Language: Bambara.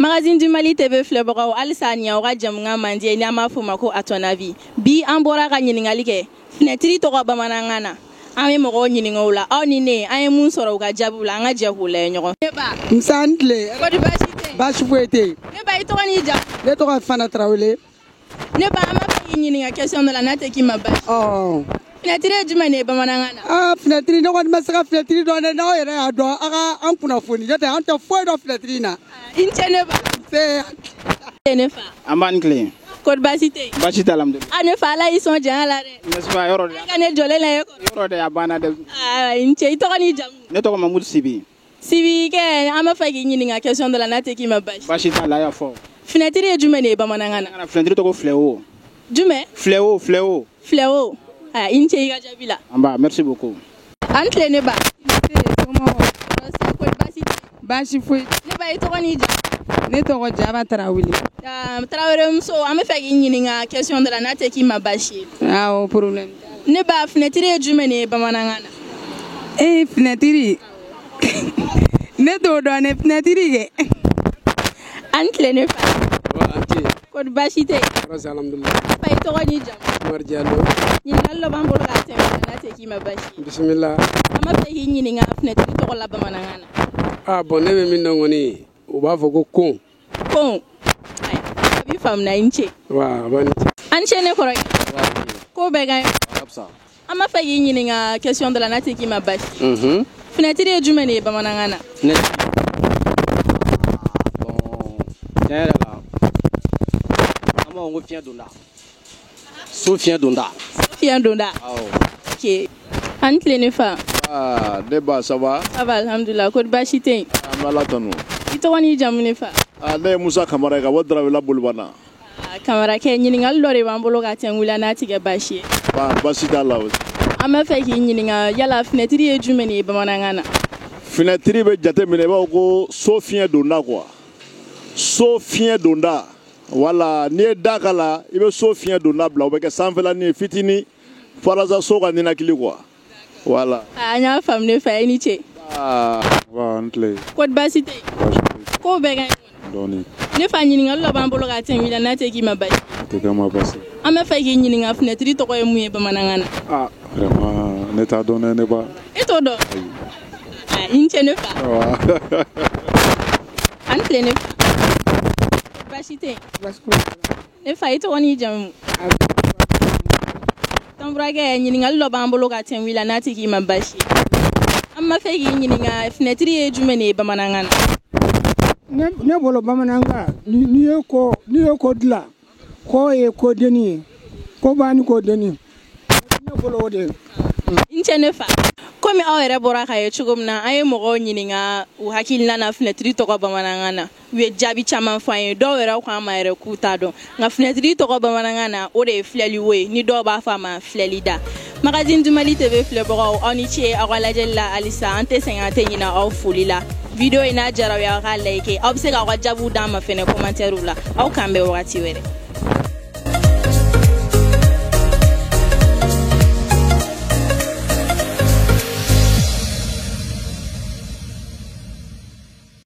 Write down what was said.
Magazine du Mali TV filɛbagaw, halisa nin y'aw ka jamukan mandi ye n'an b'a fɔ o ma ko À ton avis. Bi an bɔra ka ɲininkali kɛ fenêtre tɔgɔ bamanankan na. An bɛ mɔgɔw ɲininka o la, aw ni ne, an ye mun sɔrɔ u ka jaabiw la, an ka jɛ k'o lajɛ ɲɔgɔn. Ne ba. Nsa, n tile. Kɔri, baasi tɛ yen? Baasi foyi tɛ yen. Ne ba, i tɔgɔ n'i jamu? Ne tɔgɔ ye Fana Tarawele. Ne ba, an b'a fɛ k'i ɲininka question dɔ la, n'a tɛ k'i ma baasi. Ɔ. Fenêtre ye jumɛn de ye bamanankan na? Aa, fenêtre, ne kɔni ma se ka fenêtre dɔn dɛ. N'aw yɛrɛ y'a dɔn, aw ka an kunnafoni, n'o tɛ an tɛ foyi dɔn fenêtre in na. I ni ce, ne ba. Nse. Ne fa. An b'an tilen. Kɔri, baasi tɛ yen? Baasi t'a la, alhamdulilayi. A ne fa, Ala y'i sɔn janya la dɛ. N'est-ce pas, yɔrɔ de. E ka ne jɔlen lajɛ kɔrɔ. Yɔrɔ de, a banna dɛ. Aa, i ni ce. I tɔgɔ n'i jamu? Ne tɔgɔ Mamudu Sibi. Sibi kɛ, an b'a fɛ k'i ɲininka question dɔ la, n'a tɛ k'i ma baasi. Baasi t'a la, a y'a fɔ. Fenêtre ye jumɛn de ye bamanankan na? Fenêtre tɔgɔ filɛwo. Jumɛn? Filɛwo, filɛwo. Filɛwo. Aa, i ni ce i ka jaabi la. An ba, merci beaucoup. An tile, ne ba. Kɔri, baasi tɛ yen? Baasi foyi. Ne ba, i tɔgɔ n'i jamu? Ne tɔgɔ Jaba Tarawele. Tarawele muso, an bɛ fɛ k'i ɲininka question dɔ la, n'a tɛ k'i ma baasi ye. Awɔ, problème. Ne ba, fenêtre ye jumɛn de ye bamanankan na? Ee, fenêtre, ne t'o dɔn ne, fenêtre kɛ. An tile, ne fa. An ce. Kɔri, baasi tɛ yen? Tɔɔrɔ si, alhamdulilayi. Ne fa, i tɔgɔ n'i jamu? Umaru Jalo. Ɲininkali dɔ b'an bolo k'a tɛmɛ, n'a tɛ k'i ma baasi ye. Bisimila. An b'a fɛ k'i ɲininka fenêtre tɔgɔ la bamanankan na. Ah bon, ne bɛ min dɔn kɔni, u b'a fɔ ko kon. Kon. Ayi, a b'i faamuya, i ni ce. Wa a b'a ni ce. An ce, ne kɔrɔkɛ. Ko bɛɛ ka ɲi? An b'a fɛ k'i ɲininka question dɔ la, n'a tɛ k'i ma baasi ye. Fenêtre ye jumɛn de ye bamanankan na? Fenêtre, bon, tiɲɛ yɛrɛ la, an b'a fɔ ko fiɲɛ donda, so fiɲɛ donda. Fiɲɛ donda. Awɔ. Ok. An tile, ne fa. Ah, ne ba, ça va? Ça va, alhamdulilah. Kɔri, baasi tɛ yen? An bɛ Ala tanu. I tɔgɔ n'i jamu, ne fa? Ah, ne ye Musa Kamara ye ka bɔ Darawela Bolibana. Ah, Kamarakɛ, ɲininkali dɔ de b'an bolo ka tɛngu la, n'a tɛ kɛ baasi ye. Ba, baasi t'a la o. An b'a fɛ k'i ɲininka yala fenêtre ye jumɛn de ye bamanankan na? Fenêtre bɛ jate minɛ i b'a fɔ ko so fiɲɛ donda quoi. So fiɲɛ donda. Wala n'i ye da k'a la, i bɛ so fiɲɛ donda bila, o bɛ kɛ sanfɛlanin ye fitinin walasa so ka ninakili quoi. Voilà. Ah, an y'a faamu, ne fa, i ni ce. Ah, Wa n tile. Kɔri, baasi tɛ yen? Baasi foyi. Ko bɛɛ ka ɲi? Dɔɔni. Ne fa, ɲininkali dɔ b'an bolo ka tɛngu la, n'a tɛ k'i ma baasi ye. A tɛ kɛ ma baasi. An b'a fɛ k'i ɲininka fenêtre tɔgɔ ye mun ye bamanankan na? Ah, vraiment, ne t'a dɔn dɛ, ne ba. E t'o dɔn? Ah, i ni ce, ne fa. Awa. An tile, ne fa. Baasi tɛ yen? Baasi foyi t'a la. Ne fa, i tɔgɔ n'i jamu? Tanburakɛ, ɲininkali dɔ b'an bolo ka tɛngu la, n'a tɛ k'i ma baasi ye. An b'a fɛ k'i ɲininka fenêtre ye jumɛn de ye bamanankan na? Ne bolo bamanankan, n'i ye ko dilan, ko ye ko denni ye, ko b'a ni ko denni, ne bolo o de ye. I ni ce, ne fa. Komi aw yɛrɛ bɔra k'a ye cogo min na, an ye mɔgɔw ɲininka u hakilina na fenêtre tɔgɔ bamanankan na. U ye jaabi caman fɔ an ye. Dɔw yɛrɛ ko an ma yɛrɛ k'u t'a dɔn, nka fenêtre tɔgɔ bamanankan na, o de ye filɛli wo ye, ni dɔw b'a fɔ a ma filɛli da. Magazine du Mali TV filɛbagaw, aw ni ce aw ka lajɛli la. Halisa an tɛ sɛgɛn, an tɛ ɲinɛ aw foli la. Vidéo in n'a diyara aw ye, aw k'a like. Aw bɛ se k'aw ka jaabiw d'an ma fɛnɛ commentaire la. Aw k'an bɛn wagati wɛrɛ.